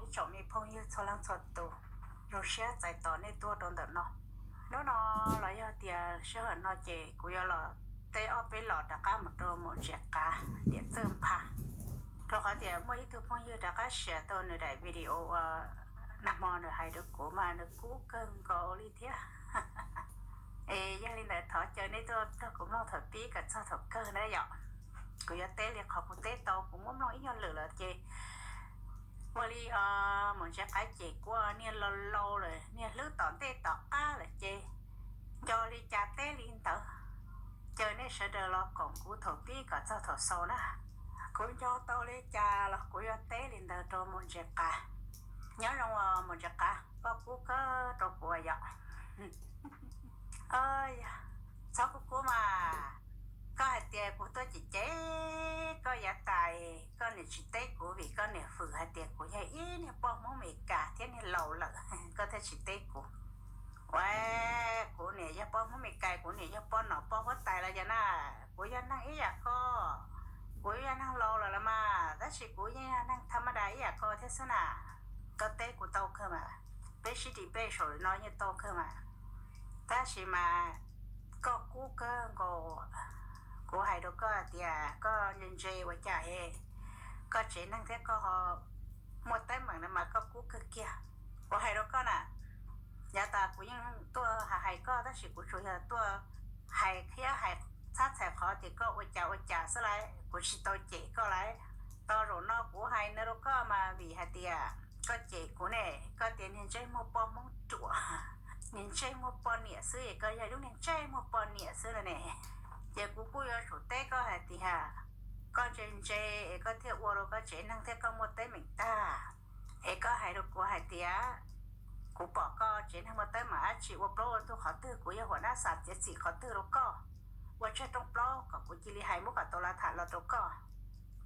Tsoom me phooj ywg txhua leej txhua tus, zoo siab txais tos nej tuaj rau ntawm no. Hnub no los yog tias sij hawm no ces kuv yuav los teb ob peb los rov qab mus rau Maum Ntses Qav niam Txawj Nphas, rau qhov tias muaj ib tug phooj ywg rov qab share tau nws daim video uas nag hmo nws hais rau kuv mas nws kub kawg nkaus li thiab. Es yog li ntawd thov caw nej tuaj nrog kuv mloog thaum pib kom txog thaum kawg na yom. Kuv yuav teb li qhov kuv teb tau, kuv muab mloog ib nyuag lwm lawm ces ua li, Maum Ntses Qav ces kuv niag laus laus lawm, niag hlwb tom ntej tom qab lawm ces nco li cas teb li ntawd. Caw nej sawv daws los koom kuv thaum pib kom txog thaum xaus na. Kuv nco tau li cas los kuv yuav teb li ntawd rau Maum Ntses Qav. Nyob zoo os Maum Ntses Qav, koj kub kawg rau kuv yom. Yog, txhob kub kub mas. Koj hais tias kuv tuaj cem cem koj yav tas, koj niam tsis teb kuv vim koj niam fwm hais tias kuv yog ib niag poj Hmoob Meskas thiab niag laus lawm koj thiaj tsis teb kuv. Ua, kuv niam yog poj Hmoob Meskas, kuv niam yog poj nom poj huab tais los yog na. Kuv yog neeg ib yam koj, kuv yog neeg laus lawm los mas, tab sis kuv yeej yog neeg tha ma da ib yam koj thiab xwb na. Koj teb kuv tau kawg mas, peb sib debate saum no yeej tau kawg mas. Tab sis mas koj kub kawg nkaus. Kuv hais rau koj tias koj ntse ntse ua cas es koj tsev neeg thiab koj ho muaj teeb meem no mas koj kub kawg kiag. Kuv hais rau koj na, yav tas kuv yeej tuaj hais hais koj tab sis kuv tsuas yog tuaj hais thiab hais txhab txhais qhov tias koj ua cas ua cas xwb lauj, kuv tsis tau cem koj lauj. Tau zaum no kuv hais no rau koj mas vim hais tias koj cem kuv ne, koj tias niag ntsej muag poj Hmoob ruam, niag ntsej muag poj niam xwb es koj yog lub niag ntsej muag poj niam xwb no ne. Ces kuv kuj yuav tsum teb koj hais tias koj ntse ntse es koj thiaj ua rau koj tsev neeg thiab koj muaj teeb meem tag. Es koj hais rau kuv hais tias kuv pom koj tsev neeg muaj teeb meem dab tsi ua plaub ua ntug qhov twg, kuv yog huam nab xas txiav txim qhov twg rau koj, ua tsawg rooj plaub kom kuv cia li hais muab kom tau lav tham los rau koj.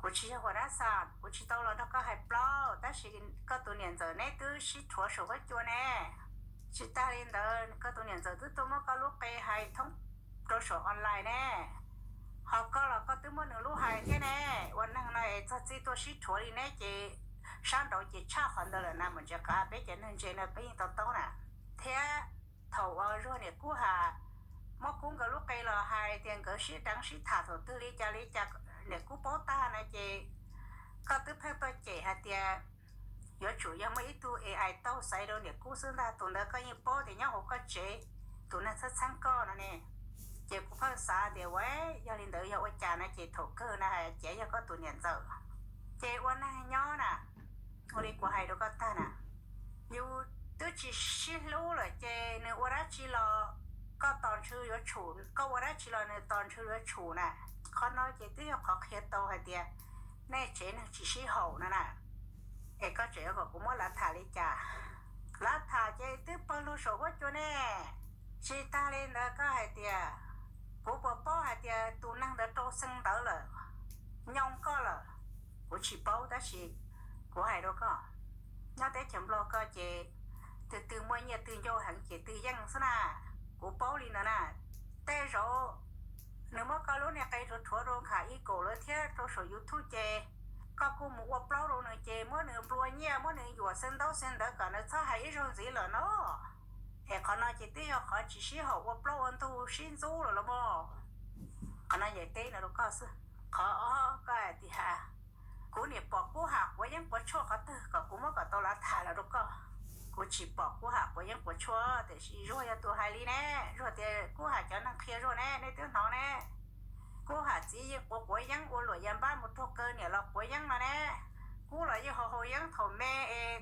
Kuv tsis yog huam nab xas, kuv tsis tau los nrog koj hais plaub, tab sis koj tus niam ntxawm neb twb sib rhuav saum huab cua ne. Tsis tag li ntawd koj tus niam ntxawm twb tuaj muab koj lub qe hais thoob rau saum online ne. Ho koj los koj twb muab nws lub hais thiab ne. Ua neeg no es txog txij tuaj sib rhuav li neb ces sab nraud ces tshaj qhov ntawd lawm na Maum Ntses Qav, peb cov neeg ntse no peb yeej to taub na. Thiab thaum uas Zuag niam Kub Ham muab Kub nkawd lub qe los hais tias nkawd sib deev sib tham thaum twg li cas li cas niam Kub paub tag na ces koj twb pheej tuaj cem hais tias yuav tsum yog muaj ib tug A I tau xaiv rau niam Kub xwb ntag, tus ntawd koj yeej paub tias nyob hauv koj tsev tus neeg txhawb txheeb koj no ne. Ces kuv pheej xav tias ua yog li ntawd yog ua cas na ces thaum kawg na hais tias yog koj tus niam ntxawm. Ces ua neeg nyob na, ua li kuv hais rau koj tag na, yus twb tsis sib hlub lawm ces nws ua dab tsi los koj tos ntswg yuav tshum, koj ua dab tsi los nws tos ntswg yuav tshum na. Qhov no ces twb yog qhov qhia tau hais tias nej tsev neeg tsis sib haum no na. Es koj tseem yuav kom kuv muab lav tham li cas? Lav tham ces twb pawg lug saum huab cua ne. Tsis tag li ntawd koj hais tias kuv puas paub hais tias tus neeg ntawd rau xee ntawv lawm, nyoo koj lawm? Kuv tsis paub tab sis kuv hais rau koj, nyob teb chaws Nplog koj ces twg twg muaj nyiaj twg ncauj heev ces twg yeej xwb na. Kuv paub li ntawd na. Tej zaum nws muab koj lub niag qe rhuav rhuav rau Kham Ib Kaum lawv thiab rau saum YouTube ces koj kuj mus ua plaub rau nws ces muab nws nplua nyiaj muab nws yuam xee ntaub xee ntawv kom nws txhob hais ib zaug ntxiv lawm no. Es qhov no ces twb yog qhov tsis sib haum ua plaub ua ntug sib ntxub lawm los mas. Qhov no yog teb no rau koj xwb. Qhov ob koj hais tias kuv niam pom Kub Ham quav yeeb quav tshuaj qhov twg kom kuv muab kom tau lav tham los rau koj. Kuv tsis pom Kub Ham quav yeeb quav tshuaj, tiam sis Zuag yog tus hais li ne. Zuag tias Kub Ham cov neeg qhia Zuag ne, nej twb hnov ne. Kub Ham txiv yeej quav quav yeeb ua luam ya npab mus raug kaw niam los quav yeeb no ne. Kub los yeej haus haus yeeb thaum me es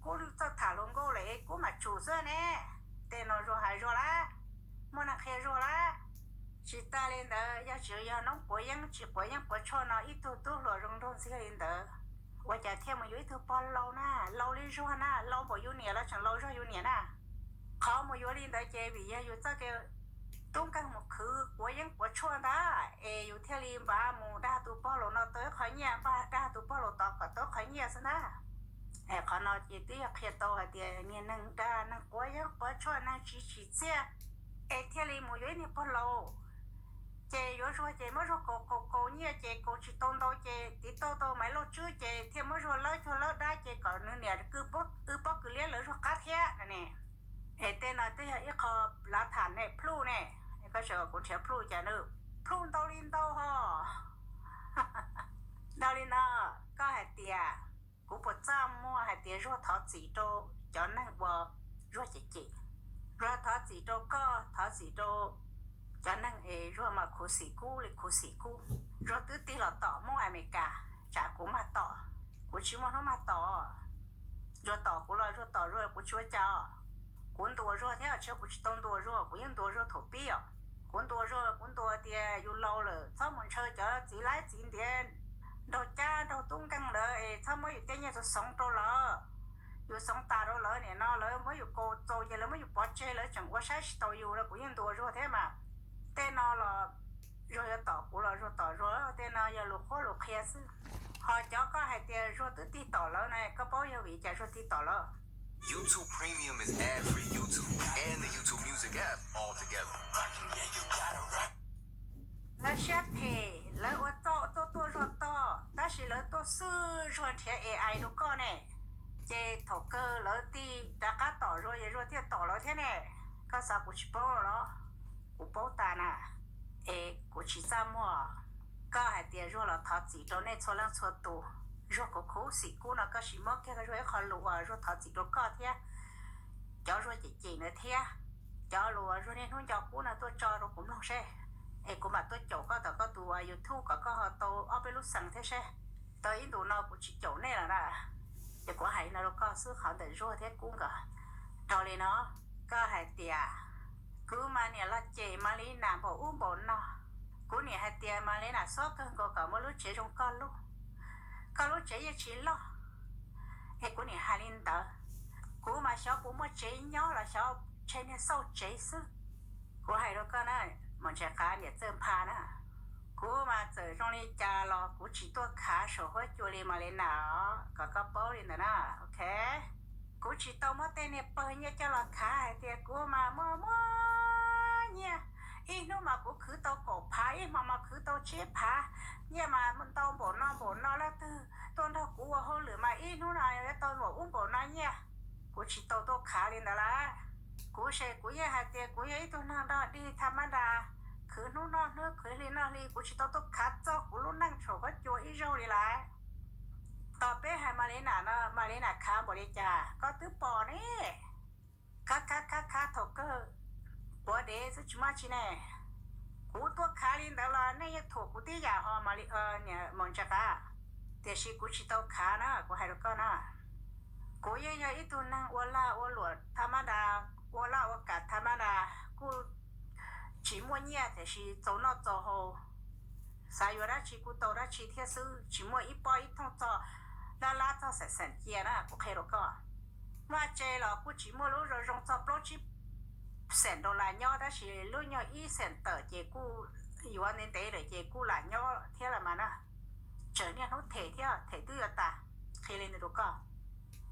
Kub txawj tham hluas nkauj lawm es Kub mam tsum xwb ne. Tej no Zuag hais Zuag lawm, muaj neeg qhia Zuag lawm. Tsis tas li ntawd yog tsis yog noob quav yeeb tsis quav yeeb quav tshuaj no ib tug tub hluas zoo nraug ntxiag li ntawd, ua cas thiaj mus yuav ib tug pog laus na, laus li Zuag na, laus npaum yus niam los tseem laus zog yus niam na. Qhov mus yuav li ntawd ces vim yog yus txoj kev tub nkeeg mus khwv quav yeeb quav tshuaj ntag es yus thiaj li npav mus dag tus pog laus no tau ib qho nyiaj, npaj dag tus pog laus tod kom tau ib qho nyiaj xwb ntag. Es qhov no ces twb yog qhia tau hais tias niag neeg dag, neeg quav yeeb quav tshuaj, neeg tsis tsim txiaj es thiaj li mus yuav ib niag pog laus. Ces yuav zuag ces muab zuag kaus kaus kaus nyiaj ces kaus tsis tau ntau ces tiv tauj tau Maiv Lauj Tswb ces thiaj muab zuag lawb cuag lawb dab ces kom nws niam wb pob kws liab lawv zuag qab thiab ne. Es tej no twb yog ib qho lav tham ne, plhuj ne. Koj tseem kom kuv nrhiav plhuj cas nws plhuj ntau li ntau ho. Ntau li no, koj hais tias kuv puas txaj muag hais tias zuag thov txim rau cov neeg uas zuag cem cem? Zuag thov txim rau koj, thov txim rau cov neeg es zuag mas khuv xim kub li khuv xim kub. Zuag twb tig los tom Hmoob Amelikas, tsam kuv mag tom, kuv tsis muaj hnub mag tom. Zuag tom kuv los zuag tom zuag, kuv tsis ua cas. Kuv ntuas zuag thiab, tsis yog kuv tsis tau ntuas zuag, kuv yeej ntuas zuag thaum pib os. Kuv ntuas zuag, kuv ntuas tias yus laus lawm txhob mus ntshaw cov txiv laib txiv ntiav nraug cab nraug tub nkeeg lawm es txhob muab yus tej nyiaj txaus xoov rau lawv. Yus xoov tas rau lawv, nim no lawv muab yus kaus txaus ces lawv muab yus pov tseg, lawv tseem ua saib tsis taus yus no, kuv yeej ntuas zuag thiab mas. Tej no los zuag yuav tom kuv los zuag tom zuag, tej no yog lus qhuab lus qhia xwb. Ho cov koj hais tias zuag twb tig tom lawv na, koj paub yog vim cas zuag tig tom lawv? YouTube Premium is ad free. YouTube and the YouTube Music app all together. Lawv siab phem, lawv ua txuj tuaj tuaj zuag tog, tab sis lawv tuaj xwb zuag nrhiav A I rau koj ne. Ces thaum kawg lawv tig rov qab tom zuag, zuag thiaj tom lawv thiab ne. Koj xav kuv tsis paub los? Kuv paub tas na, es kuv tsis txaj muag. Koj hais tias zuag los thov txim rau nej txhua leej txhua tus, zuag khuv khuv xim kub no koj sim muab kiag zuag ib qho lus uas zuag thov txim rau koj thiab cov zuag cem cem na thiab cov lus uas zuag niaj hnub nco kub no tuaj tso rau kuv mloog seb, es kuv mam tuaj caum koj tom koj tus YouTube kom koj ho tau ob peb lub xees thiab seb. Tau ib ntus no kuv tsis caum nej lawm na. Ces kuv hais no rau koj xwb, qhov ntawm zuag thiab kub nkawd. Raws li no, koj hais tias kuv mas niam los cem Malina npaum ub npaum no. Kuv niam hais tias Malina xob kawg nkaus kom muaj lub tsev zoo koj lub, koj lub tsev yeej tsis loj. Es kuv niam hais li ntawd, kuv mas xyov puas muaj tsev nyob los xyov ntshe niag xauj tsev xwb. Kuv hais rau koj na, Mos Ntshai Qav niam Txawj Npha na, kuv mas txawm zoo li cas los kuv tsis tuaj khav saum huab cua li Malina os, kom koj paub li ntawd na, ok. Kuv tsis tau muab tej niag pawg nyiaj coj los khav hais tias kuv mas muaj muaj nyiaj, ib hnub mas kuv khwv tau kaum phav, ib hmo mas khwv tau tsib phav, nyiaj mas ntau npaum no npaum no, leej twg tuaj nrog kuv ua hauj lwm mas ib hnub no yuav tau npaum ub npaum no nyiaj. Kuv tsis tau tuaj khav li ntawd lawm. Kuv ces kuv yeej hais tias kuv yog ib tug neeg dog dig tha mab nra, khwv hnub noj hnub, khwv hli noj hli, kuv tsis tau tuaj khav txog kuv lub neej saum huab cua ib zaug li lawm. Tos peb hais Malina no, Malina khav npaum li cas koj twb pom ne. Khav khav khav khav thaum kawg quav dev xwb tsis muaj tsi ne. Kuv tuaj khav li ntawd los nej yeej thuam kuv tib yam ho Mos Ntshai Qav, tiam sis kuv tsis tau khav na, kuv hais rau koj na. Kuv yeej yog ib tug neeg ua lag ua luam tha mab nra, ua laj ua kam tha mab nra, kuj tsis muaj nyiaj tiam sis txaus noj txaus haus, xav yuav dab tsi kuj tau dab tsi thiab xwb, tsis muaj ib pob ib thooj txog lab lab txog xeem xeem cia na, kuv qhia rau koj. Vaj tse los kuj tsis muaj lub zoo zoo txog plaub tsib xeem dollar nyob, tab sis lub nyuag ib xeem tawm ces kuj yuav ntev ntev lawm ces kuj lam nyob thiab los mas na. Tseem niaj hnub them thiab, them twb yuav tas. Qhia li ntawd rau koj.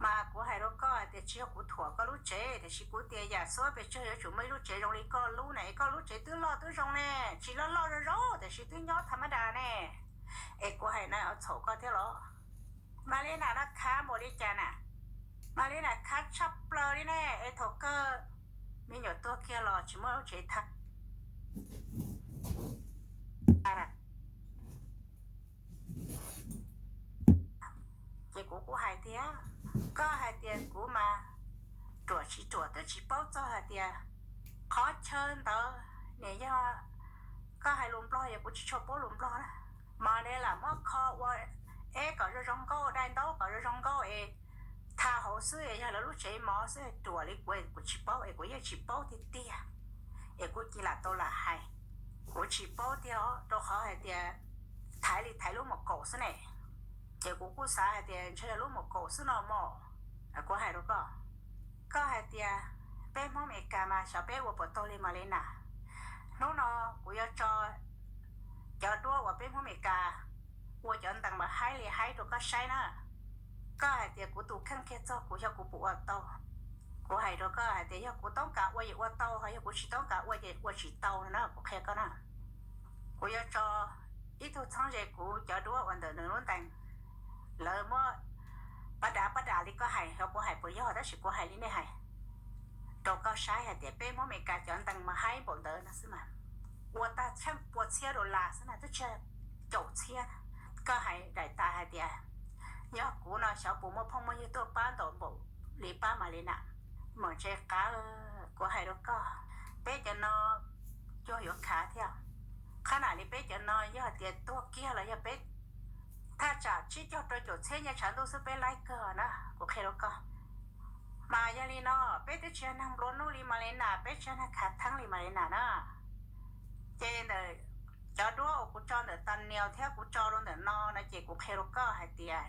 Mas kuv hais rau koj hais tias tsis yog kuv thuam koj lub tsev, tiam sis kuv tias yam xub pes tsawg yuav tsum muaj ib lub tsev zoo li koj lub ne, koj lub tsev twb loj twb zoo ne, tsis loj loj zoo zoo tiam sis twb nyob tha mab nra ne. Es kuv hais na txhaum koj thiab los? Malina no khav npaum li cas na? Malina khav tshaj plaws li ne, es thaum kawg me nyuam tuag kiag los tsis muaj lub tsev tha. Ces kuv kuj hais tias, koj hais tias kuv mas ruam tsis ruam twb tsis paub txog hais tias qhov chaw ntawd nim yog, koj hais lus Nplog yog kuv tsis tshua paub lus Nplog na, mas li lam muab kho ua eb kom zoo zoo nkauj, dai ntaub kom zoo zoo nkauj es tha hauv xwb es yog lawv lub tsev mov xwb, ruam li kuv kuv tsis paub es kuv yeej tsis paub tiag tiag. Es kuv cia lam tau lam hais, kuv tsis paub tiag os, rau qhov hais tias thaiv li thaiv lub mus kaum xwb ne. Ces kuv kuj xav hais tias ntshe yog lub mus kaum xwb no mos. Kuv hais rau koj, koj hais tias peb Hmoob Amelikas mas xyov peb ua puas tau li Malina. Hnub no kuv yuav tso cov duab uas peb Hmoob Amelikas ua cov ntees mas haib li haib rau koj saib na. Koj hais tias kuv tus kheej kiag txog kuv xyov kuv puas ua tau. Kuv hais rau koj hais tias yog kuv toob kas ua ces ua tau, ho yog kuv tsis toob kas ua ces ua tsis tau na, kuv qhia koj na. Kuv yuav tso ib tug txheeb ze kuv cov duab uas ntawm nws lub ntees. Lawv muab pab dav pab dav li koj hais, kuv hais puas yog, tab sis kuv hais li nej hais rau koj saib hais tias peb Hmoob Amelikas cov ntees mas haib npaum ntawd no xwb mas, ua tag tsheej pua txhiab dollar xwb na, twb tsis caum txhiab. Koj hais daim tas hais tias yog kuv no xyov puas muaj phooj muaj ywg tuaj pab ntau npaum li pab Malena. Mam ntse qab, kuv hais rau koj, peb cov no cuag yuav khav thiab. Qhab nam li peb cov no yog tias tuag kiag los yog peb thaj tsam tsib caug rau caum txhiab nyiaj tshav ntuj xwb peb laib kawg na, kuv qhia rau koj. Mas yog li no, peb twb tsis yog neeg nplua nuj li Malena, peb tsis yog neeg khav theeb li Malena na. Ces ntawm cov duab uas kuv tso ntawm tas nias thiab kuv tso rau ntawm no no ces kuv qhia rau koj hais tias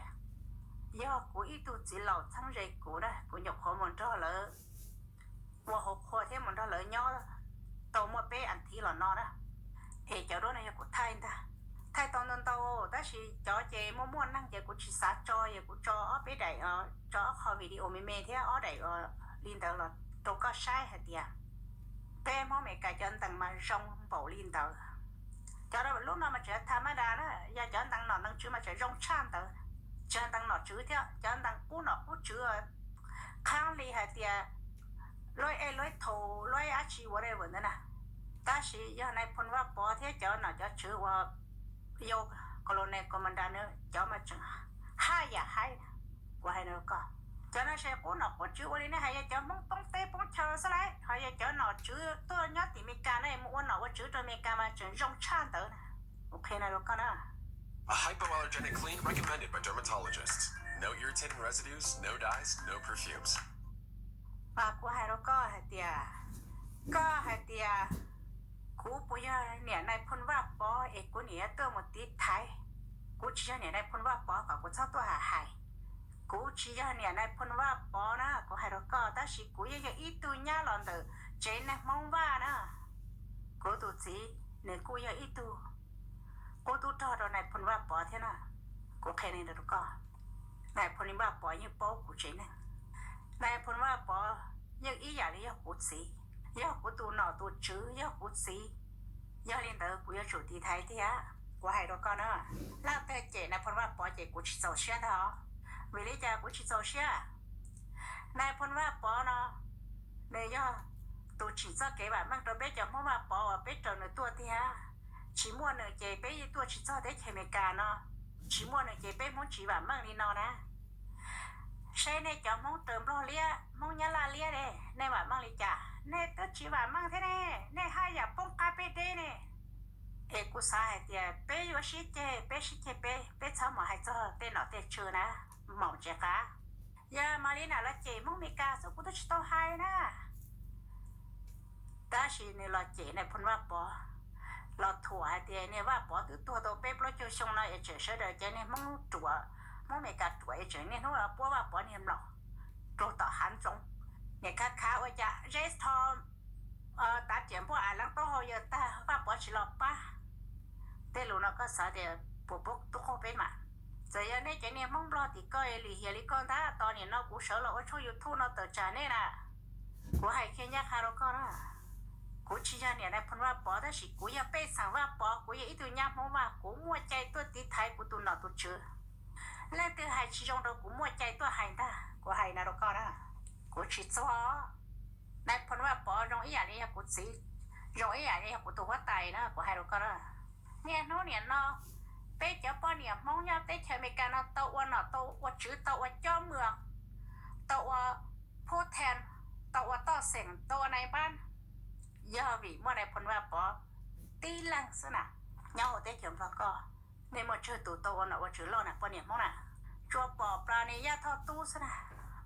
yog kuv ib tug txiv laus txheeb ze kuv na, kuv nyuam qhuav mus nrog lawv ua hauv qhua thiab mus nrog lawv nyob tau muaj peb as thiv los no na, es cov duab no yog kuv thaij ntag. Thaij tau ntau ntau, tab sis cov ces muaj muaj neeg ces kuv tsis xav tso, yog kuv tso ob peb daim, tso ob qho video me me thiab ob daim li ntawd los rau koj saib hais tias peb Hmoob Amelikas cov ntees mas zoo npaum li ntawd. Cov lub no mas tseem tham mab das na, yog cov ntees nom ntees tswv mas tseem zoo tshaj ntawd. Tsis yog ntees nom tswv thiab, cov ntees qub nom qub tswv qhab li hais tias luaj ej luaj thaum luaj ej dab tsi whatever ntawd na. Tab sis yog nais phoo Vaj Pov thiab cov nom cov tswv uas yau colonel commander na, cov mas tseem haj yam haib. Kuv hais no koj, cov no tseem qub nom qub tswv ua li nej hais, yog cov Hmoob poob teb poob chaw xwb lauj, ho yog cov nom tswv tuaj nyob tim Amelikas na, mus ua nom ua tswv rau Amelikas mas tseem zoo tshaj ntawd na. Kuv qhia no rau koj na. A hypoallergenic clean recommended by dermatologists. No irritating residues, no dyes, no perfumes. Mas kuv hais rau koj hais tias, koj hais tias kuv puas yog niam nais phoo Vaj Pov es kuv niam yuav tuaj mus tiv thaiv. Kuv tsis yog niam nais phoo Vaj Pov kom kuv txhob tuaj hais. Kuv tsis yog niam nais phoo Vaj Pov na, kuv hais rau koj, tab sis kuv yeej yog ib tug nyab los ntawm tsev neeg Hmoob Vaj na. Kuv tus txiv nws kuj yog ib tug qub tub rog rau nais phoo Vaj Pov thiab na. Kuv qhia li ntawd rau koj, nais phoo Vaj Pov yeej paub kuv tsev neeg. Nais phoo Vaj Pov yeej ib yam li yog kuv txiv, yog kuv tus nom tus tswv, yog kuv txiv. Yog li ntawd kuv yuav tsum tiv thaiv thiab. Kuv hais rau koj na, leej twg cem nais phoo Vaj Pov ces kuv tsis txaus siab ntag os. Vim li cas kuv tsis txaus siab? Nais phoo Vaj Pov no nws yog tus tsim txoj kev vam meej rau peb cov Hmoob Vaj Pov uas peb raws nws tuaj tiag. Tsis muaj nws ces peb yeej tuaj tsis txog teb chaws Amelikas no. Tsis muaj nws ces peb Hmoob tsis vam meej li no na. Seb nej cov Hmoob raws Nplog liab, Hmoob Nyab Laj liab ne, nej vam meej li cas? Nej twb tsis vam meej thiab ne, nej haj yam poob qab peb deb ne. Es kuv xav hais tias peb yuav sib ceg, peb sib ceg peb, peb txhob mus hais txog tej nom tej tswv na, maum tsev qab. Yog Malena los cem Hmoob Amelikas xwb kuv twb tsis tau hais na. Tab sis nws los cem nais phoo Vaj Pov, los thuam hais tias niag Vaj Pov twb tuag tau peb plaub caug xyoo no es tseem sawv daws cov niag Hmoob ruam, Hmoob Amelikas ruam es tseem niaj hnub puab Vaj Pov niag mlom rau tom hav ntxoov. Niam khav khav ua cas zeb tho tav riam npuaj av leej taub hau yawg tag Vaj Pov tsis los pab. Tej lus no koj xav tias puas pub tub qaug peb mas? Txawm yog nej cov niag Hmoob Nplog tim koj lim hiam li koj ntag, tos nim no kuv sawv los ua tshooj YouTube no tawm tsam nej na. Kuv hais kiag ncaj qha rau koj na, kuv tsis yog niam nais phoo Vaj Pov tab sis kuv yog pej xeem Vaj Pov, kuv yog ib tug nyab Hmoob Vaj, kuv muaj cai tuaj tiv thaiv kuv tus nom tus tswv. Leej twg hais tsis zoo rau kuv muaj cai tuaj hais ntag, kuv hais no rau koj na. Kuv tsis txog. Nais phoo Vaj Pov zoo ib yam li yog kuv txiv, zoo ib yam li yog kuv tus huab tais na, kuv hais rau koj na. Niaj hnub nim no peb cov poj niam Hmoob nyob teb chaws Amelikas no tau ua nom tau ua tswv, tau ua cob mws, tau ua phub then, tau ua toj xeem, tau ua nais npab, yog vim muaj nais phoo Vaj Pov tib leeg xwb na. Nyob hauv teb chaws Nplog koj, nej muaj tsawg tus tau ua nom ua tswv loj na poj niam Hmoob na? Tsuas pom Planis Yaj Thoj Tub xwb na.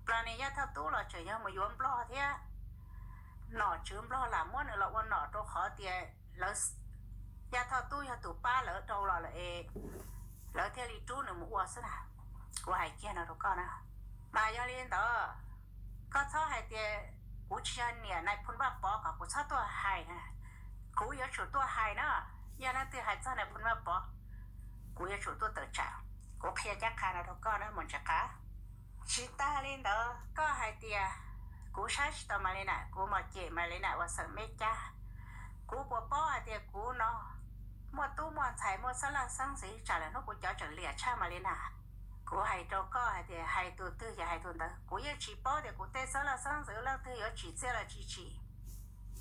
Planis Yaj Thoj Tub los tseem yog mus yuav Nplog thiab, nom tswv Nplog lam muab nws los ua nom rau qhov tias lawv, Yaj Thoj Tub yog tus pab lawv rau los lawm es lawv thiaj li rub nws mus ua xwb na. Kuv hais kiag no rau koj na. Mas yog li ntawd, koj txhob hais tias kuv tsis yog niam nais phoo Vaj Pov kom kuv txhob tuaj hais na. Kuv yuav tsum tuaj hais na. Yog leej twg hais txog nais phoo Vaj Pov, kuv yuav tsum tuaj tawm tsam. Kuv qhia ncaj qha no rau koj na, maum ntses qab. Tsis tas li ntawd, koj hais tias kuv saib tsis taus Malena, kuv mos cem Malena ua xeem Meb Cab. Kuv puas paub hais tias kuv no muaj tub muaj ntxhais muaj xeeb leej xeeb ntxwv, tsam lawm hnub kuv cov tseem liam tshaj Malena. Kuv hais rau koj hais tias hais tus twg yog hais tus ntawd. Kuv yeej tsis paub tias kuv tej xeeb leej xeeb ntxwv leej twg yuav tsim txiaj los tsis tsim.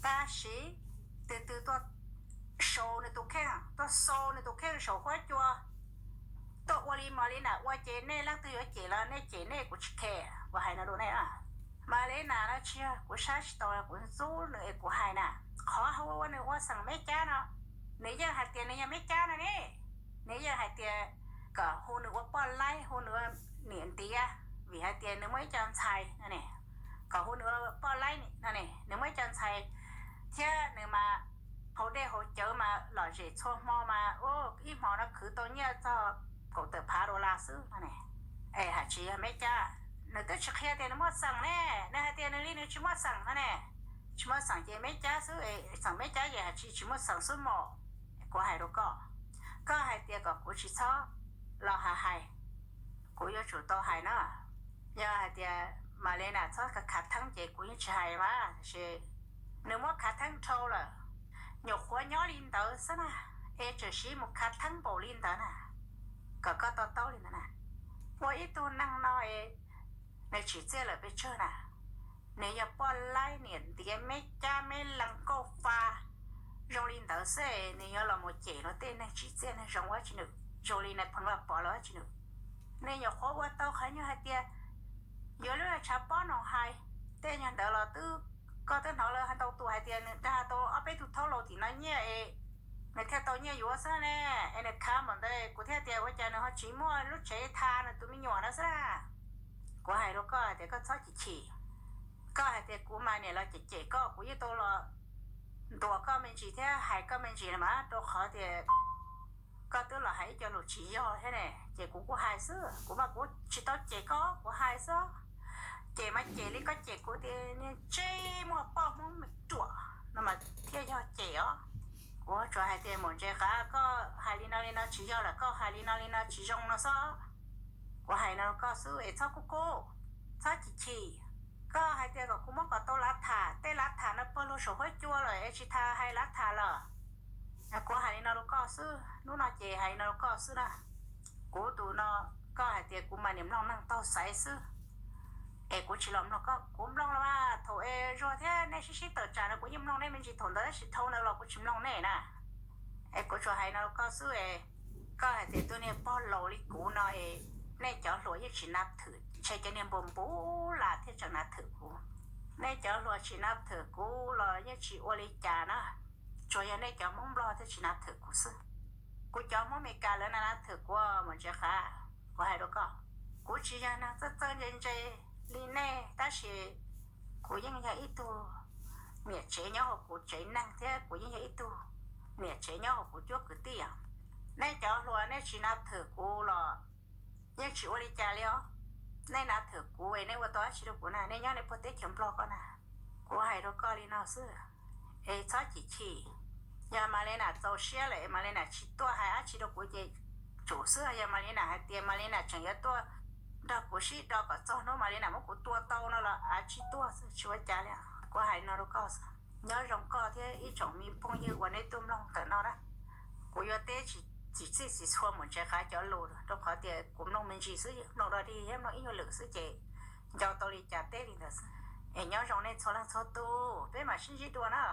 Tab sis twg twg tuaj sau nws tus kheej, tuaj sau nws tus kheej saum huab cua, tuaj ua li Malena ua ces nej leej twg yuav cem los nej cem nej, kuv tsis khe. Kuv hais no rau nej, Malena no tsis yog kuv saib tsis taus, kuv ntxub nws es kuv hais na. Qhov ua nws ua xeem Meb Cab no, nws yeej hais tias nws yog Meb Cab no ne. Nws yeej hais tias kom hu nws ua poj laib, hu nws ua niam ntiav, vim hais tias nws muaj ib co ntxhais no ne, kom hu nws ua poj laib no ne, nws muaj ib co ntxhais thiab nws mas haus dej haus cawv mas lom zem txhua hmo mas ib hmo no khwv tau nyiaj txog kaum tawm phav dollar xwb no ne. Es hais tsis yog Meb Cab, nws twb tsis qhia tias nws muaj xeem ne, nws hais tias nws li nws tsis muaj xeem no ne. Tsis muaj xeem ces Meb Cab xwb, xeem Meb Cab ces hais tsis tsis muaj xeem xwb mos. Kuv hais rau koj, koj hais tias kom kuv tsis txhob los hais hais, kuv yuav tsum tau hais na. Yog hais tias Malena txhob khav theeb ces kuv yeej tsis hais mas, tab sis nws muab khav theeb dhau lawm, nyuam qhuav nyob li ntawd xwb na, es tseem siv mus khav theeb npaum li ntawd na, kom koj to taub li ntawd na. Ua ib tug neeg no es nws tsim txiaj lawm pes tsawg na, nws yog poj laib niam ntiav Meb Cab Meb Lees nkauj fa zoo li ntawd xwb es nws yuav los mus cem luag tej neeg tsim txiaj neeg zoo ua tsi nws, zoo li nais phoo Vaj Pov los ua tsi nws. Nws nyuam qhuav ua tau qhov nyuag hais tias yuav lub tshav pob no hais, tej nyuag ntawd los twb, koj twb hnov lawv ntau tus hais tias nws dag tau ob peb tug thaub laus tim no nyiaj es nws thiaj tau nyiaj yuav xwb ne. Es nws khav npaum ntawd kuv thiaj tias ua cas nws ho tsis muaj lub tsev tha nws tus me nyuam no xwb na. Kuv hais rau koj hais tias koj txhob chim chim. Koj hais tias kuv mas niam los cem cem koj, kuv yeej tau los ntuas koj me ntsis thiab hais koj me ntsis los mas rau qhov tias koj twb los hais ib co lus tsis yog thiab ne. Ces kuv kuj hais xwb, kuv mas kuv tsis tau cem koj, kuv hais xwb. Cem mas cem li koj cem kuv tias niag ntsej muag poj Hmoob me ruam no mas thiaj yog cem os. Kuv tsuas hais tias Maum Ntses Qav, koj hais li no li no tsis yog lawm, koj hais li no li no tsis zoo no xwb. Kuv hais no rau koj xwb es txhob kub kub, txhob chim chim. Koj hais tias kom kuv muab kom tau lav tham, tej lav tham no pawg lug saum huab cua lawm es tsis tas hais lav tham lawm. Kuv hais li no rau koj xwb, hnub no ces hais li no rau koj xwb na. Kuv tus no, koj hais tias kuv mas niam mloog neeg taug xaiv xwb, es kuv tsis los mloog koj, kuv mloog los mas thaum es Zuag thiab nej sib sib tawm tsam no kuv yeej mloog nej me ntsis thaum ntawd tab sis dhau ntawd los kuv tsis mloog nej na. Es kuv tsuas hais no rau koj xwb es, koj hais tias tus niag pog laus li kuv no es nej cov hluas yeej tsis nav thwm, ntshe cov niag npus npus las thiaj tseem nav thwm kuv. Nej cov hluas tsis nav thwm kuv los yeej tsis ua li cas na, tsuas yog nej cov Hmoob Nplog thiaj tsis nav thwm kuv xwb. Kuv cov Hmoob Amelikas lawv nav nav thwm kuv, Maum Ntses Qav, kuv hais rau koj, kuv tsis yog neeg txawj txawj ntse ntse li nej tab sis kuv yeej yog ib tug niam tsev nyob hauv kuv tsev neeg thiab kuv yeej yog ib tug niam tsev nyob hauv kuv cuab kwv tij os. Nej cov hluas nej tsis nav thwm kuv los yeej tsis ua li cas li os. Nej nav thwm kuv es nej ua tau dab tsi rau kuv na, nej nyob nej puag teb chaws Nplog ko na. Kuv hais rau koj li no xwb, es txhob chim chim. Yog Malena txaus siab lawm es Malena tsis tuaj hais dab tsi rau kuv ces tsum xwb. Yog Malena hais tias Malena tseem yuav tuaj nrog kuv sib do kom txog hnub Malena muab kuv tua tau no los av tsis tuaj xwb, tsis ua cas li. Kuv hais no rau koj xwb, nyob zoo koj thiab ib tsoom me phooj ywg uas nej tuaj mloog ntawm no na. Kuv yuav teb tsis txij tsis txhua Maum Ntses Qav cov lus rau qhov tias kuv mloog me ntsis xwb, mloog dog dig thiab mloog ib nyuag lwm xwb ces nco tau li cas teb li ntawd xwb. Es nyob zoo nej txhua leej txhua tus, peb mam sib ntsib dua na.